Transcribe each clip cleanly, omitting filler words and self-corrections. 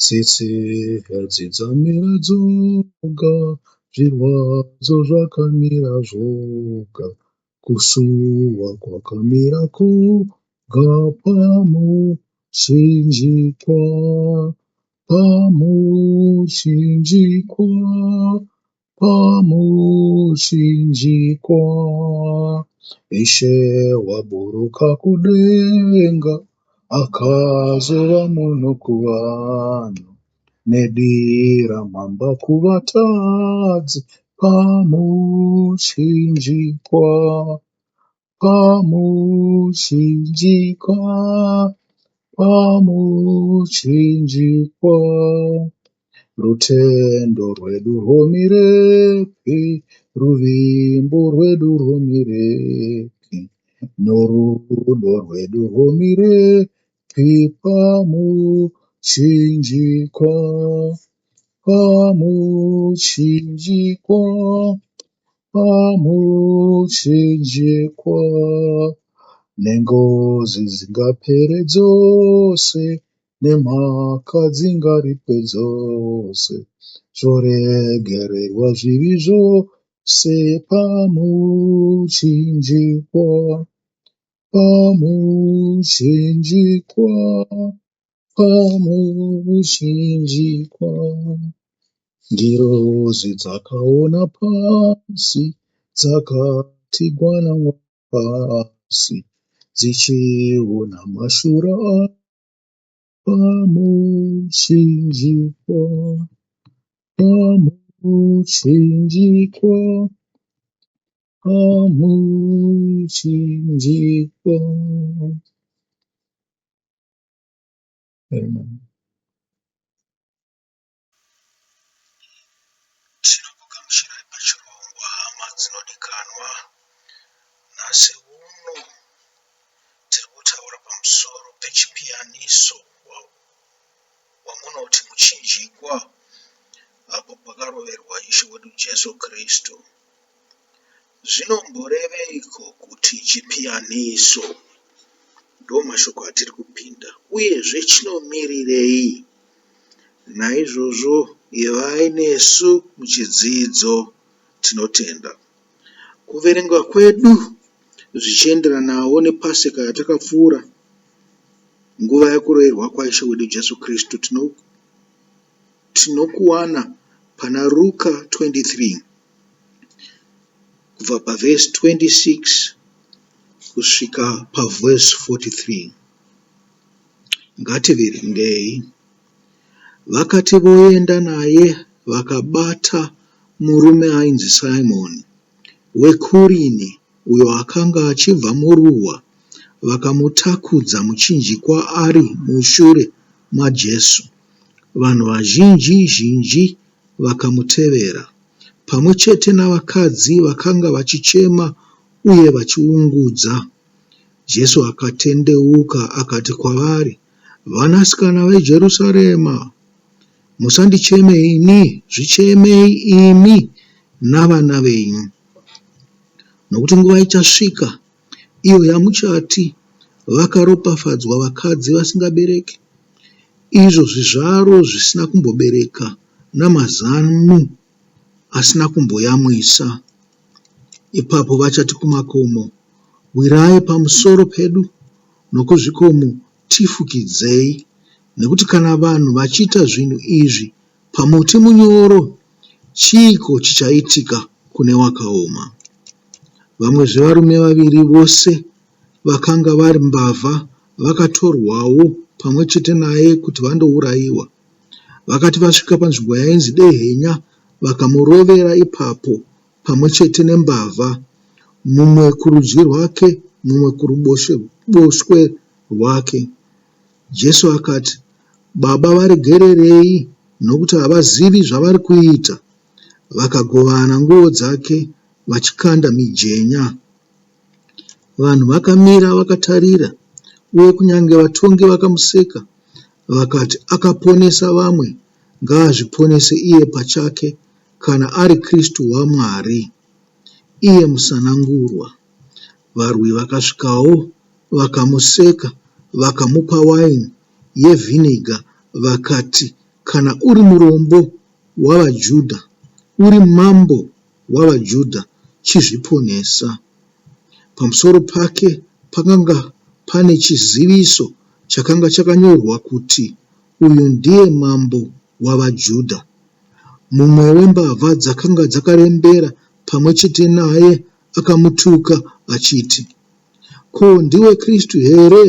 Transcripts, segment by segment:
Tsitsi hadzi dzamira dzoga, zvirwadzo zvakamira zvoga, kusuwa kwakamira kwoga pamuchinjikwa, pamuchinjikwa, pamuchinjikwa. Ishe waburuka kudenga, akazova munhu kuvanhu, nedira mhamba kuvatadzi, pamuchinjikwa, pamuchinjikwa, pamuchinjikwa. Rutendo rwedu rwomirepi, ruvimbo rwedu rwomirepi, norudo rwedu rwomirepi pamuchinjikwa, pamuchinjikwa, pamuchinjikwa. Nengozi dzingapere dzose, nemhaka dzingaripwe dzose, zvoregererwa zvivi zvose pamuchinjikwa, pamuchinjikwa, pamuchinjikwa. Ngirozi dzakaona pasi, dzakati gwanangwa pasi, dzichiona mashura pamuchinjikwa, pamuchinjikwa, pamuchinjikwa. Amen. Tinokugamuchirai pachirongwa hama dzinodikanwa. Nhasi uno tiri kutaura pamusoro pechipiyaniso wamunoti muchinjikwa apo pakaroverwa Ishe wedu Jesu Kristu. Zvinomboreveiko kuti chipiyaniso? Ndomashoko atiri kupinda. Uyezve chinomirirei? Naizvozvo ivai nesu muchidzidzo. Tinotenda. Kuverenga kwedu zvichienderanawo nePaseka yatakapfuura, nguva yekuroverwa kwaIshe wedu Jesu Kristu, tinokuwana pana Ruka 23 kubva pavhesi 26 kusvika pavhesi 43. Ngativerengei. Vakati voenda naye vakabata murume ainzi Simoni weKurini uyo akanga achibva muruwa vakamutakudza muchinjikwa ari mushure maJesu. Vanhu vazhinji zhinji vakamutevera, pamwe chete navakadzi vakanga vachichema uye vachiungudza. Jesu akatendeuka akati kwavari, Vanasikana veJerusarema, musandicheme ini, zvichemei imi navana venyu. Nokuti nguva ichasvika iyo yamuchati, Vakaropafadzwa vakadzi vasingabereki, izvo zvizvaro zvisina kumbobereka namazamu asina kumboyamwisa. Ipapo vachati kumakomo, Wirai pamusoro pedu, nokuzvikomo, Tifukidzei. Nekuti kana vanhu vachiita zvinhu izvi pamuti munyoro, chiiko chichaitika kune wakaoma? Vamwezve varume vaviri vose vakanga vari mbavha vakatorwawo pamwe chete naye kuti vandourayiwa. Vakati vasvika panzvimbo yainzi Dehenya, vakamurovera ipapo pamwe chete nembavha, mumwe kurudyi rwake mumwe kuruboshwe rwake. Jesu akati, Baba varegererei nokuti havazivi zvavari kuita. Vakagovana nguo dzake vachikanda mijenya. Vanhu vakamira vakatarira, uye kunyange vatongi vakamuseka vakati, Akaponesa vamwe, ngaazviponese iye pachake kana ari Kristu waMwari, iye Musanangurwa. Varwi vakasvikawo vakamuseka, vakamupa waini yevhiniga vakati, Kana uri murombo wavaJudha, uri mambo wavaJudha, chizviponesa. Pamusoro pake pakanga pane chiziviso chakanga chakanyorwa kuti, Uyu ndiye Mambo wavaJudha. Mumwe wembavha dzakanga dzakarembera pamwe chete naye akamutuka achiti, Ko, ndiwe Kristu here?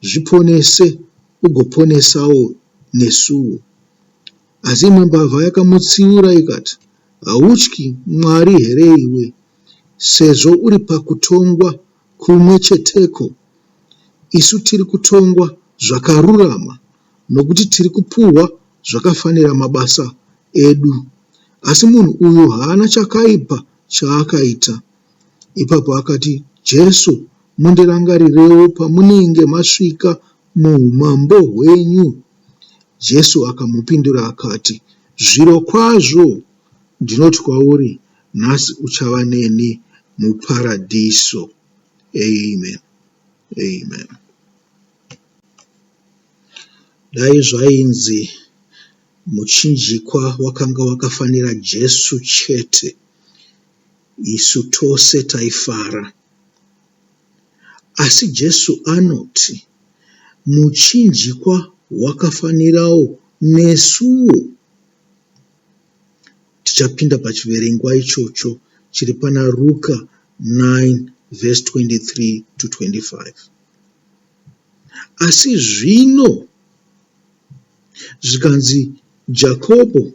Zviponese ugoponesawo nesuwo. Asi imwe mbavha yakamutsiura ikati, Hautyi Mwari here iwe, sezvo uri pakutongwa kumwe cheteko? Isu tiri kutongwa zvakarurama, nokuti tiri kupuhwa zvakafanira mabasa edu. Asi munhu uyu haana chakaipa chaakaita. Ipapo akati, Jesu, mundirangarirewo pamunenge masvika muumambo hwenyu. Jesu akamupindura akati, Zvirokwazvo ndinoti kwauri, nhasi uchava neni muParadhiso. Amen. Amen. Dai zvainzi muchinjikwa wakanga wakafanira Jesu chete, isu tose taifara. Asi Jesu anoti muchinjikwa wakafanirawo nesuwo. Tichapinda pachiverengwa ichocho chiri pana Ruka 9 vhesi 23 to 25. Asi zvino zvikanzi Jakobho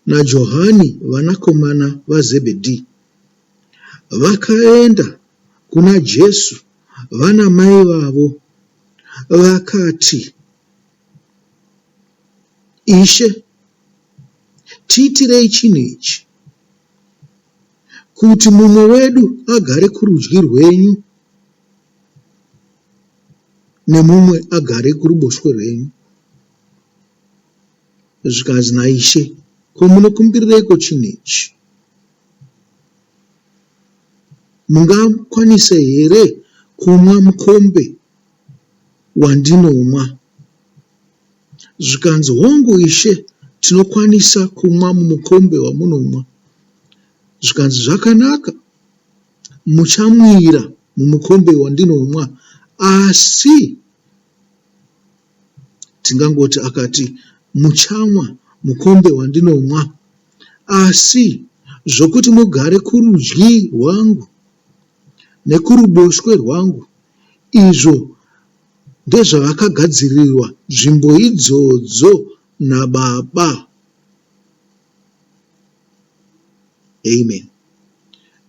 naJohani vanakomana vaZebhedhi vakaenda kuna Jesu vana mai vavo vakati, Ishe, tiitirei chinhu ichi, kuti mumwe wedu agare kurudyi rwenyu nemumwe agare kuruboshwe rwenyu. Zvikanzi naIshe, Ko munokumbirireiko chinhu ichi? Mungakwanise here kumwa mukombe wandinomwa? Zvikanzi, Hongu Ishe, tinokwanisa kumwa mumukombe wamunomwa. Zvikanzi, Zvakanaka, muchamwira mumukombe wandinomwa, asi tingangoti akati, Muchamwa mukombe wandinomwa, asi zvokuti mugare kurudyi rwangu nekuruboshwe rwangu, izvo ndezvavakagadzirirwa nzvimbo idzodzo naBaba. Amen.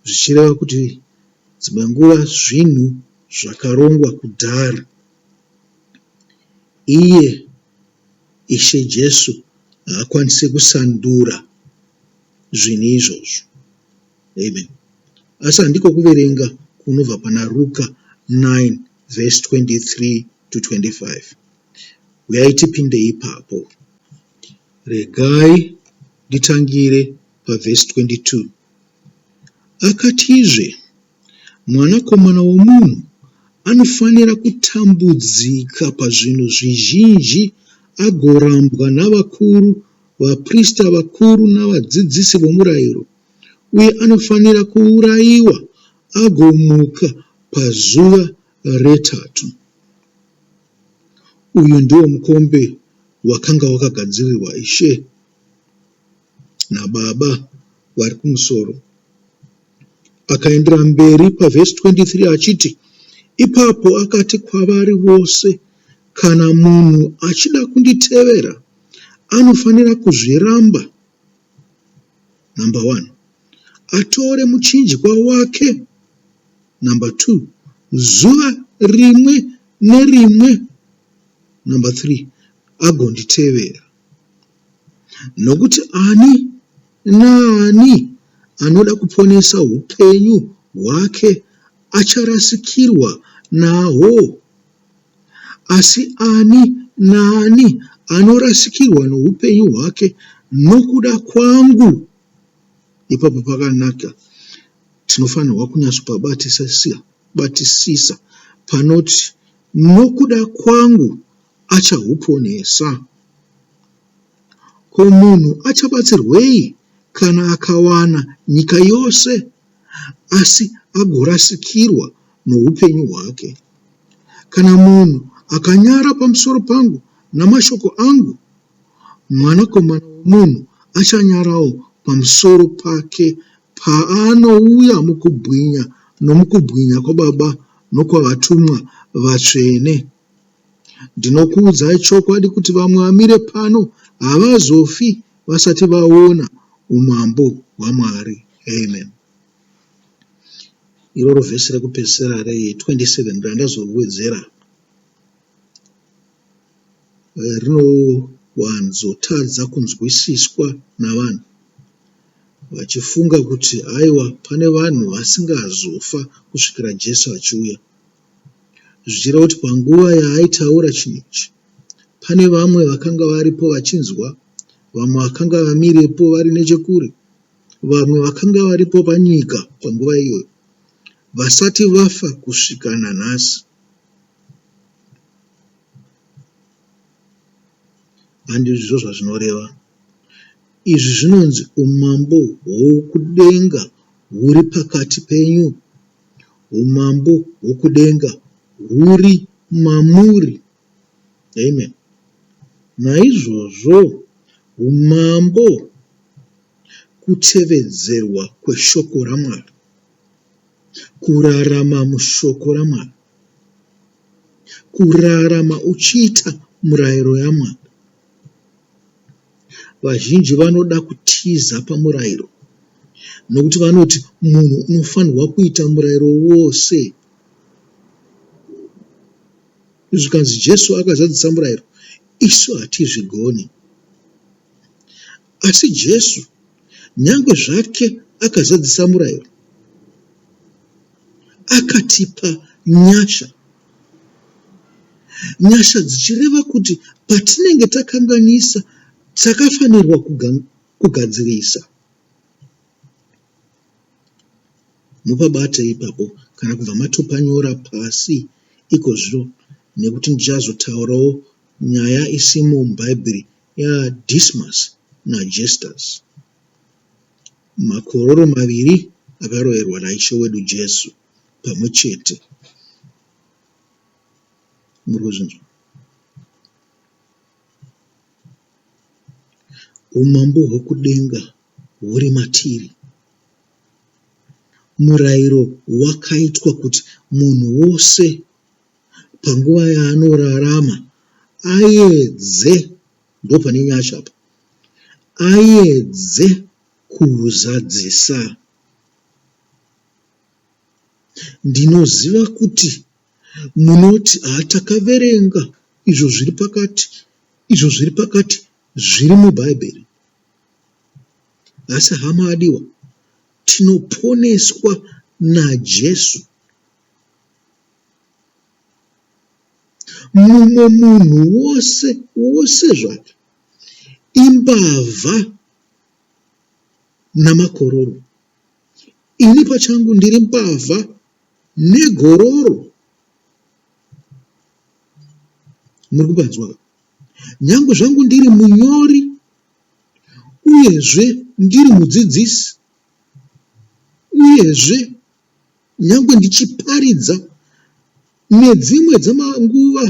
Zvichireva kuti dzimwe nguva zvinhu zvakarongwa kudhara. Iye Ishe Jesu haakwanise kusandura zvinhu izvozvo. Amen. Asi handiko kuverenga kunobva pana Ruka 9 verse 23 to 25. Huyai tipinde ipapo. Regai nditangire pavhesi 22. Akatizve, Mwanakomana womunhu anofanira kutambudzika pazvinhu zvizhinji agorambwa navakuru, vaprista vakuru navadzidzisi vomurayiro, uye anofanira kuurayiwa agomuka pazuva retatu. Uyu ndiwo mukombe wakanga wakagadzirirwa Ishe naBaba vari kumusoro. Akaendera mberi pavhesi 23 achiti, Ipapo akati kwavari vose, Kana munhu achida kunditevera, anofanira kuzviramba, number one, atore muchinjikwa wake, number two, zuva rimwe nerimwe, number three, agonditevera. Nokuti ani naani anoda kuponesa upenyu hwake acharasikirwa nahwo, asi ani naani anorasikirwa noupenyu hwake nokuda kwangu, ipapo pakanaka, tinofanirwa kunyatsopabatisisa panoti nokuda kwangu. achahuponesa. Ko munhu achabatsirwei kana akawana nyika yose asi agorasikirwa noupenyu hwake? Kana munhu akanyara pamusoro pangu namashoko angu, Mwanakomana womunhu achanyarawo pamusoro pake paanouya mukubwinya nomukubwinya kwaBaba nokwavatumwa vatsvene. Ndinokuudzai chokwadi kuti vamwe vamire pano havazofi vasati vaona umambo hwaMwari. Amen. Iroro vhesi rekupedzisira re27 randazowedzera rinowanzotadza kunzwisiswa navanhu vachifunga kuti haiwa pane vanhu vasingazofa kusvikira Jesu achiuya. Zvichireva kuti panguva yaaitaura chinhu ichi, pane vamwe vakanga varipo vachinzwa, vamwe vakanga vamirepo vari nechekure, vamwe vakanga varipo panyika panguva iyoyo vasati vafa kusvika nanhasi. Handizvo zvazvinoreva. Izvi zvinonzi umambo hwokudenga huri pakati penyu. Umambo hwokudenga huri mamuri. Amen. Naizvozvo umambo kutevedzerwa kweshoko raMwari, kurarama mushoko raMwari, kurarama uchiita murayiro yaMwari. Vazhinji vanoda kutiza pamurayiro nokuti vanoti munhu unofanirwa kuita murayiro wose. Zvikanzi Jesu akazadzisa murayiro, isu hatizvigoni. Asi Jesu nyangwe zvake akazadzisa murayiro, akatipa nyasha. Nyasha dzichireva kuti patinenge takanganisa takafanirwa kugadzirisa. Mupabate ipapo kana kubva matopanyora pasi ikozvino nekuti ndichazotaurawo nyaya isimo muBhaibheri yaDismas naJustus, makororo maviri akaroverwa naIshe wedu Jesu pamwe chete. Muri kuzvinzwa? Umambo hwokudenga huri matiri. Murayiro wakaitwa kuti munhu wose panguva yaanorarama aedze, ndopane nyasha apa, aedze kuuzadzisa. Ndinoziva kuti munoti haa takaverenga izvo zviri pakati, izvo zviri pakati zviri muBhaibheri. Asi hama adiwa, tinoponeswa naJesu. Mumwe munhu wose wose zvake imbavha namakororo. Ini pachangu ndiri mbavha negororo. Muri kupanzwa ka? Nyangwe zvangu ndiri munyori uyezve ndiri mudzidzisi uyezve nyangwe ndichiparidza nedzimwe dzemanguva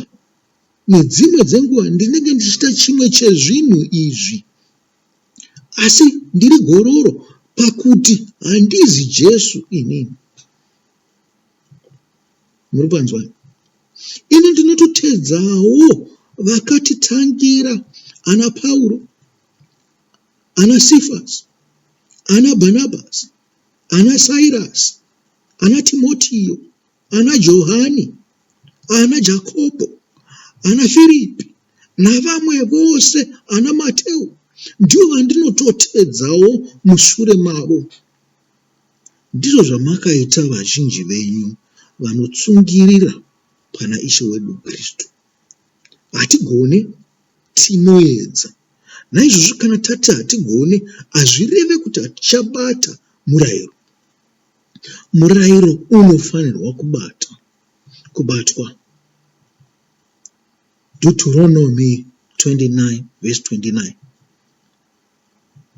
nedzimwe dzenguva ndinenge ndichiita chimwe chezvinhu izvi asi ndiri gororo pakuti handizi Jesu inini. Muri kupanzwa? Ini ndinototedzawo vakatitangira ana Pauro, ana Sifasi, ana Bhanabhasi, ana Sairasi, ana Timotio, ana Johani, ana Jakobho, ana Firipi navamwe vose ana Mateu ndivo vandinototedzawo mushure mavo. Ndizvo zvamakaita vazhinji venyu vanotsungirira pana Ishe wedu Kristu. Hatigone, tinoedza. Naizvozvo kana tati hatigone hazvireve kuti hatichabata murayiro. Murayiro unofanirwa kubata, kubatwa. Deuteronomy 29 verse 29.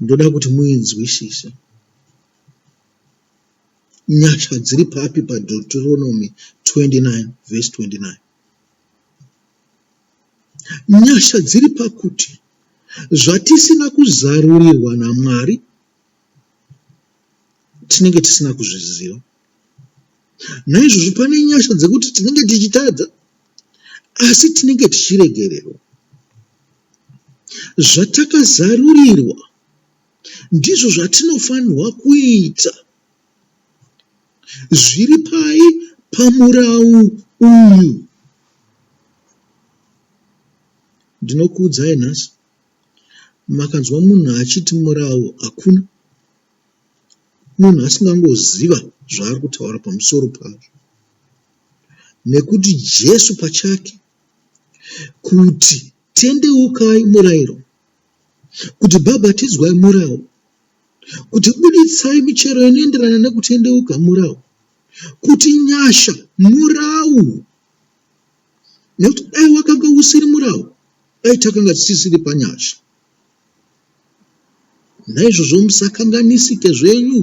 Ndoda kuti muinzwisise. Nyasha dziri papi paDeuteronomy 29 verse 29? Nyasha dziri pakuti zvatisina kuzarurirwa naMwari tinenge tisina kuzviziva. Naizvozvo pane nyasha dzekuti tinenge tichitadza asi tinenge tichiregererwa. Zvatakazarurirwa ndizvo zvatinofanirwa kuita. Zviri pai pamurau uyu? Ndinokuudzai nhasi, makanzwa munhu achiti murau hakuna, munhu asingangoziva zvaari kutaura pamusoro pazvo. Nekuti Jesu pachake kuti tendeukai murairo, kuti bhabhatidzwai murau, kuti buditsai michero inoenderana nekutendeuka murau, kuti nyasha murau. Nekuti dai wakanga usiri murau, dai takanga tisisiri panyasha. Naizvozvo musakanganisike zvenyu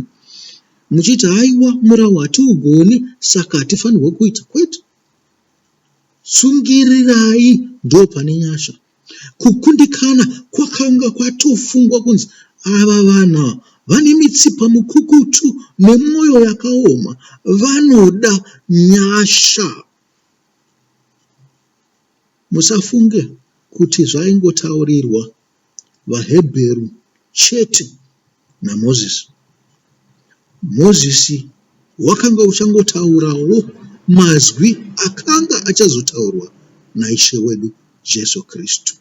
muchiti haiwa murau hatiugoni saka hatifanirwe kuita. Kwete. Tsungirirai ndopane nyasha. Kukundikana kwakanga kwatofungwa kunzi ava vanhu vane mitsipa mukukutu nemwoyo yakaoma vanoda nyasha. Musafunge kuti zvaingotaurirwa vaHebheru chete naMozisi. Mozisi wakanga uchangotaurawo mazwi akanga achazotaurwa naIshe wedu Jesu Kristu.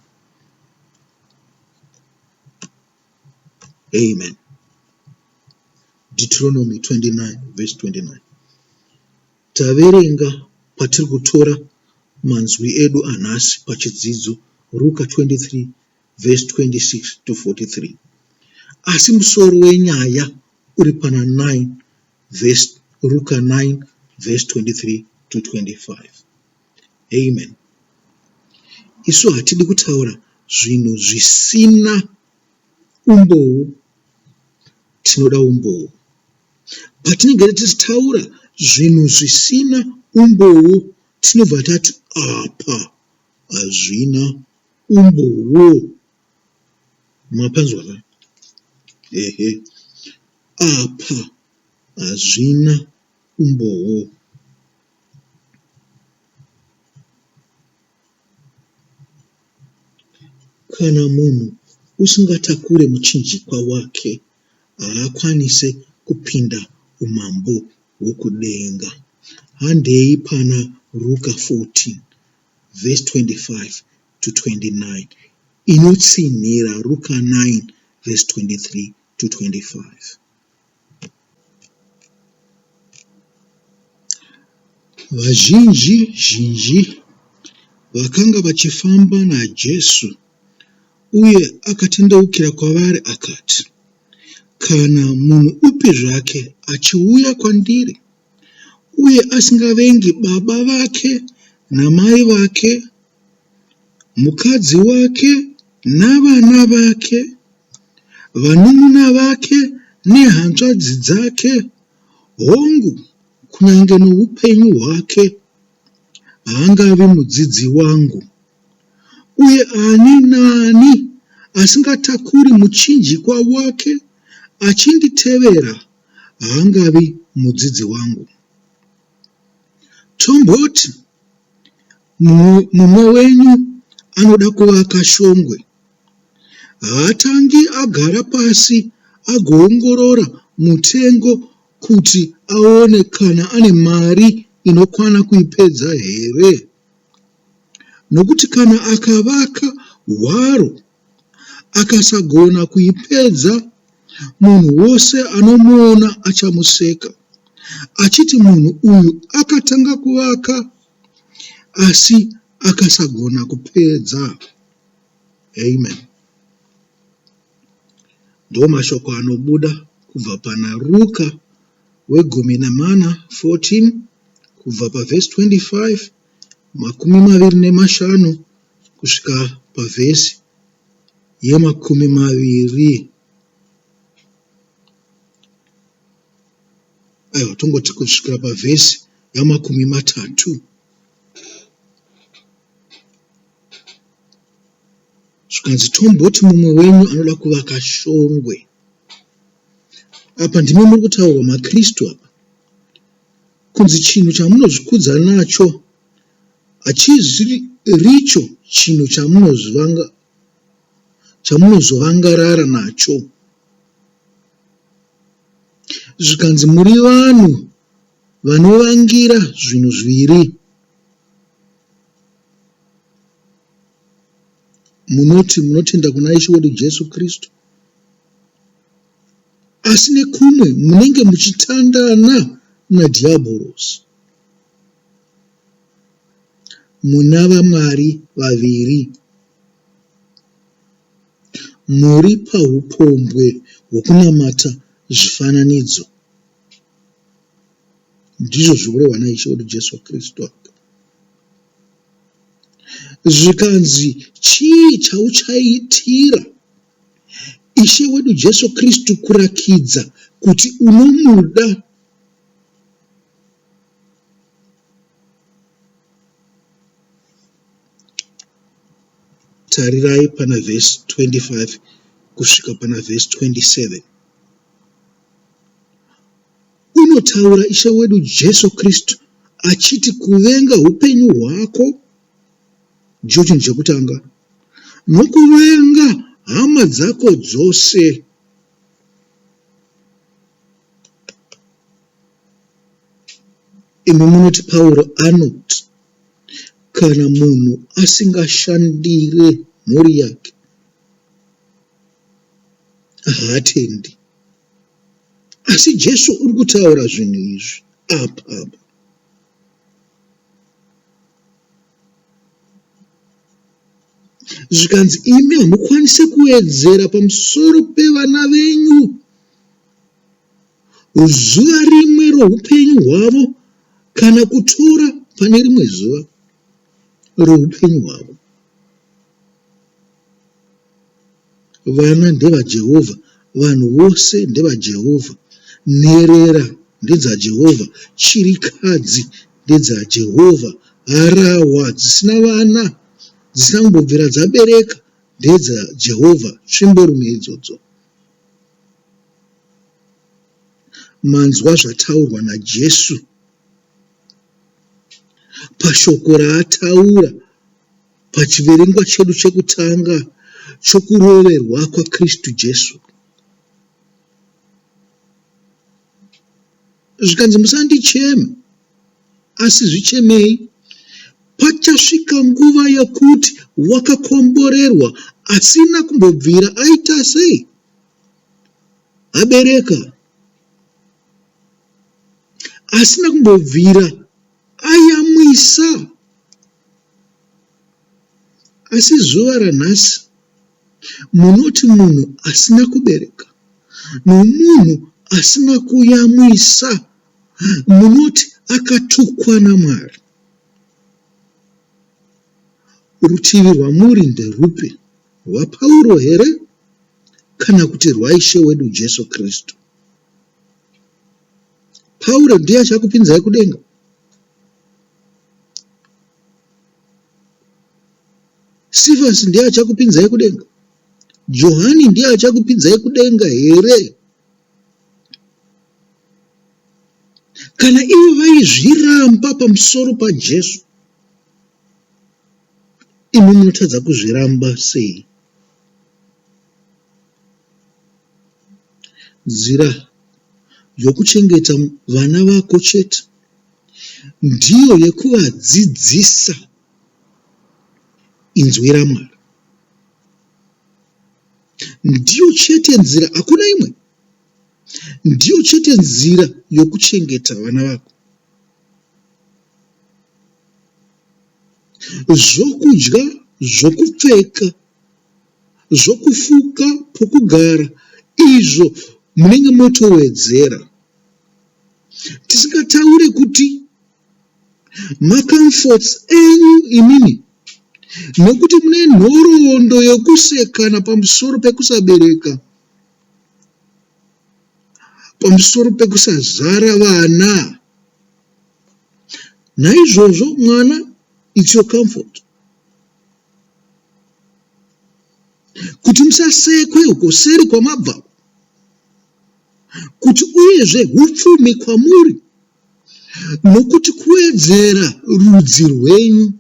Amen. Deuteronomy 29 verse 29. Taverenga patiri kutora manzwi edu anhasi pachidzidzo Ruka 23 verse 26 to 43. Asi musoro wenyaya uri pana 9 verse Ruka 9 verse 23 to 25. Amen. Isu hatidi kutaura zvinhu zvisina umbowo, tinoda umbowo. Patinenge tichitaura zvinhu zvisina umbowo tinobva tati apa hazvina umbowo. Mapanzwa ka? Ehe. Apa hazvina umbowo. Kana munhu usingatakure muchinjikwa wake haakwanise kupinda umambo hwokudenga. Handei pana Ruka 14 verse 25 to 29 inotsinhira Ruka 9 verse 23 to 25. Vazhinji zhinji vakanga vachifamba naJesu uye akatendeukira kwavari akati, Kana munhu upi zvake achiuya kwandiri uye asingavengi baba vake namai vake, mukadzi wake navana vake, vanun'una vake nehanzvadzi dzake, hongu, kunyange noupenyu hwake, haangavi mudzidzi wangu. Uye ani naani asingatakuri muchinjikwa wake achinditevera haangavi mudzidzi wangu. Tomboti mumwe wenyu anoda kuvaka shongwe, haatangi agara pasi agoongorora mutengo kuti aone kana ane mari inokwana kuipedza here? Nokuti kana akavaka hwaro akasagona kuipedza, munhu wose anomuona achamuseka, achiti munhu uyu akatanga kuvaka asi akasagona kupedza. Amen. Ndomashoko anobuda kubva pana Ruka wegumi nemana 14 kubva pavhesi 25 25 kusvika pavhesi yemakumi maviri. Aiwa, tongoti kusvikira pavhesi yamakumi matatu. Zvikanzi tomboti mumwe wenyu anoda kuvaka shongwe. Apa ndimi muri kutaurwa maKristu apa. Kunzi chinhu chamunozvikudza nacho hachiziricho chinhu chamunozovangarara nacho. Zvikanzi muri vanhu vanovangira zvinhu zviviri. Munoti munotenda kuna Ishe wedu Jesu Kristu, asi nekumwe munenge muchitandana nadhiabhorosi. Muna vamwari vaviri. Muri pahupombwe hwokunamata zvifananidzo. Ndizvo zvikurehwa naIshe wedu Jesu Kristu apa. Zvikanzi, chii chauchaitira Ishe wedu Jesu Kristu kurakidza kuti unomuda? Tarirai pana vhesi 25 kusvika pana vhesi 27. Unotaura Ishe wedu Jesu Kristu achiti kuvenga hupenyu hwako ndicho chinhu chekutanga, nokuvenga hama dzako dzose. Imi munoti Pauro anoti kana munhu asingashandire mhuri yake haatendi. Asi Jesu uri kutaura zvinhu izvi apa apa. Zvikanzi imi hamukwanise kuwedzera pamusoro pevana venyu zuva rimwe roupenyu hwavo kana kutora pane rimwe zuva roupenyu hwavo. Vana ndevaJehovha, vanhu vose ndevaJehovha, nherera ndedzaJehovha, chirikadzi ndedzaJehovha, harahwa dzisina vana, dzisina kumbobvira dzabereka ndedzaJehovha, tsvimborume idzodzo. Manzwa zvataurwa naJesu pashoko raataura pachiverengwa chedu chekutanga chokuroverwa kwaKristu Jesu. Zvikanzi musandicheme, asi zvichemei. Pachasvika nguva yekuti wakakomborerwa asina kumbobvira aita sei? Abereka. Asina kumbobvira ayamwisa. Asi zuva ranhasi munoti munhu asina kubereka nomunhu asina kuyamwisa munoti akatukwa naMwari. Rutivi rwamuri nderupi, rwaPauro here kana kuti rwaIshe wedu Jesu Kristu? Pauro ndiye achakupinzai kudenga? Sifasi ndiye achakupinzai kudenga? Johani ndiye achakupinzai kudenga here? Kana ivo vaizviramba pamusoro paJesu, imi munotadza kuzviramba sei? Nzira yokuchengeta vana vako chete ndiyo yekuvadzidzisa inzwi raMwari. Ndiyo chete nzira, hakuna imwe. Ndiyo chete nzira yokuchengeta vana vako. Zvokudya, zvokupfeka, zvokufuka, pokugara, izvo munenge motowedzera. Tisingataure kuti macomforts enyu imimi. Nokuti mune nhoroondo yokusekana pamusoro pekusabereka, pamusoro pekusazvara vana. Naizvozvo mwana it's your comfort. Kuti musasekwe uko seri kwamabva, kuti uyezve hupfumi kwamuri, nokuti kuwedzera rudzi rwenyu.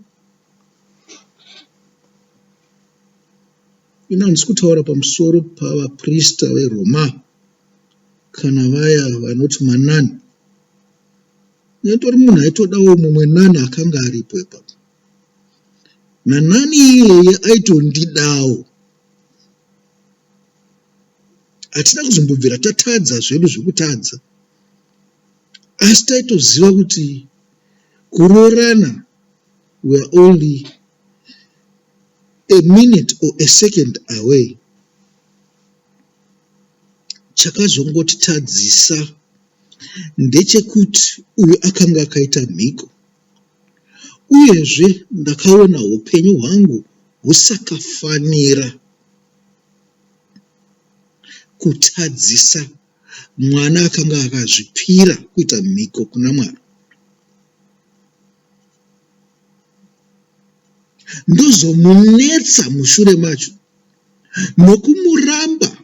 Ini handisi kutaura pamusoro pavaprista veRoma kana vaya vanoti manani. Nyatori munhu aitodawo mumwe nani akanga aripo ipapo. Nanani iyeye aitondidawo. Hatina kuzombobvira tatadza zvedu zvekutadza. Asi taitoziva kuti kuroorana we are only a minute or a second away. Chakazongotitadzisa ndechekuti uyu akanga akaita mhiko uyezve ndakaona hupenyu hwangu husakafanira kutadzisa mwana akanga akazvipira kuita mhiko kuna Mwari. Ndozomunetsa mushure macho nokumuramba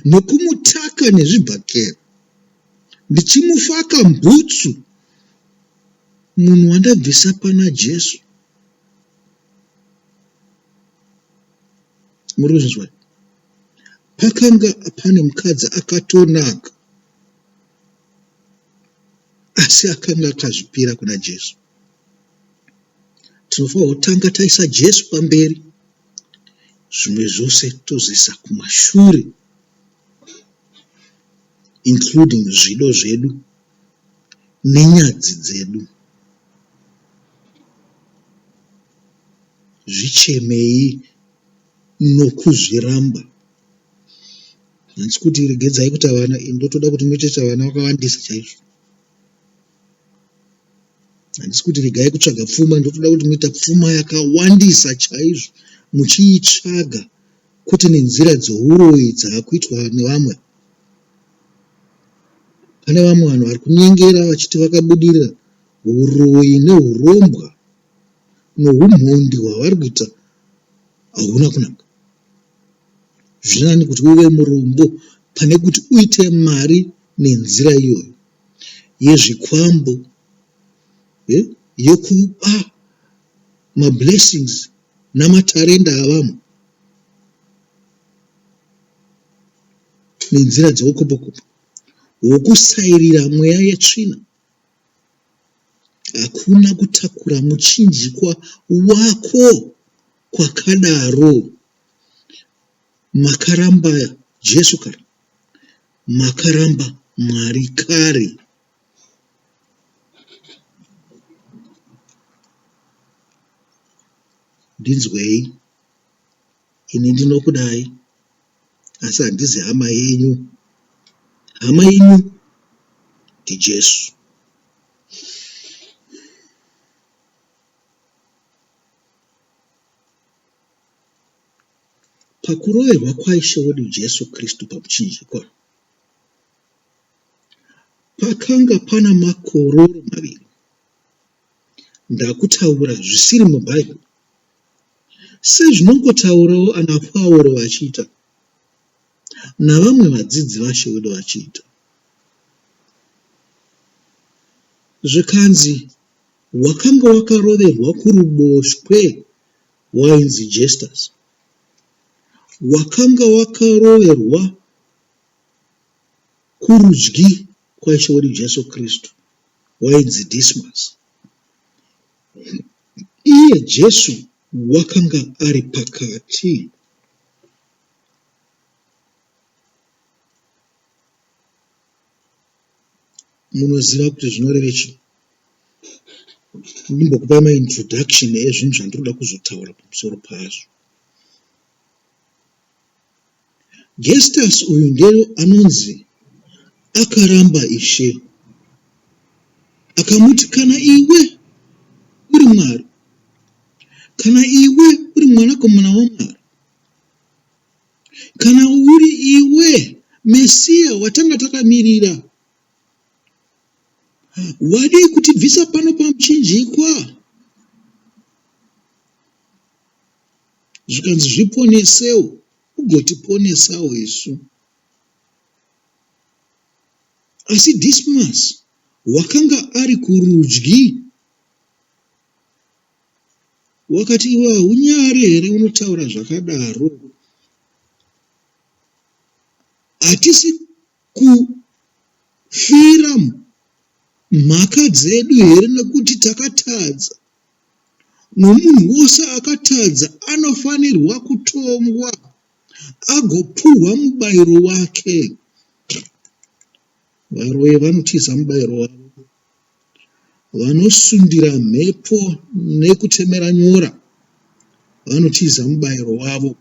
nokumutaka nezvibhakera ndichimufaka mbutsu munhu wandabvisa pana Jesu. Muri kuzvinzwa? Pakanga pane mukadzi akatonaka asi akanga akazvipira kuna Jesu. Tinofanirwa kutanga taisa Jesu pamberi, zvimwe zvose tozoisa kumashure including zvido zvedu nenyadzi dzedu. Zvichemei nokuzviramba. Handisi kuti regedzai kuita vana, ini ndotoda kuti muite vana vakawandisa chaizvo. Handisi kuti regai kutsvaga pfuma, ndotoda kuti muite pfuma yakawandisa chaizvo muchiitsvaga kwete nenzira dzouroyi dzaakuitwa nevamwe. Pane vamwe vanhu vari kunyengera vachiti vakabudirira huroyi nehurombwa nohumhondi hwavari kuita hauna kunaka. Zvirinani kuti uve murombo pane kuti uite mari nenzira iyoyo yezvikwambo, yekuba mablessings namatarenda avamwe nenzira dzeukopokopo hwokusairira mweya yetsvina. Hakuna kutakura muchinjikwa wako kwakadaro. Makaramba Jesu kare. Makaramba Mwari kare. Ndinzwei, ini ndinokudai, asi handizi hama yenyu. Hama yenyu ndiJesu. Pakuroverwa kwaIshe wedu Jesu Kristu pamuchinjikwa, pakanga pana makororo maviri. Ndakutaura zvisiri muBhaibheri, sezvinongotaurawo ana Pauro vachiita, navamwe vadzidzi vaShe wedu vachiita. Zvikanzi, wakanga wakaroverwa kuruboshwe wainzi Jestus, wakanga wakaroverwa kurudyi kwaIshe wedu Jesu Kristu wainzi Dismas. Iye Jesu wakanga ari pakati. Munoziva kuti zvinoreve chii? Ndimbokupai maintroduction ezvinhu zvandinoda kuzotaura pamusoro pazvo. Gestus uyu ndiye anonzi akaramba Ishe akamuti kana iwe uri Mwari, Kana iwe uri mwanakomana waMwari, kana uri iwe Mesiya watanga takamirira, wadii kutibvisa pano pamuchinjikwa? Zvikanzi zviponesewo ugotiponesawo isu. Asi Dismas wakanga ari kurudyi wakati, Iwe haunyari here unotaura zvakadaro? Hatisi kufira mhaka dzedu here nekuti takatadza? Nomunhu wose akatadza anofanirwa kutongwa agopuhwa mubairo wake. Varoyi vanotiza mubairo wavo. Vanosundira mhepo nekutemera nyora vanotiza mubairo wavo.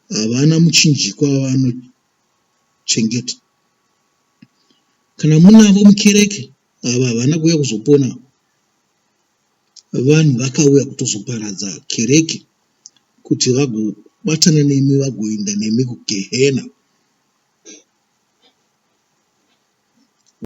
Havana muchinjikwa wavanochengeta. Kana munavo mukereke ava havana kuuya kuzopona. Vanhu vakauya kutozoparadza kereke kuti vagobatana nemi vagoenda nemi kugehena.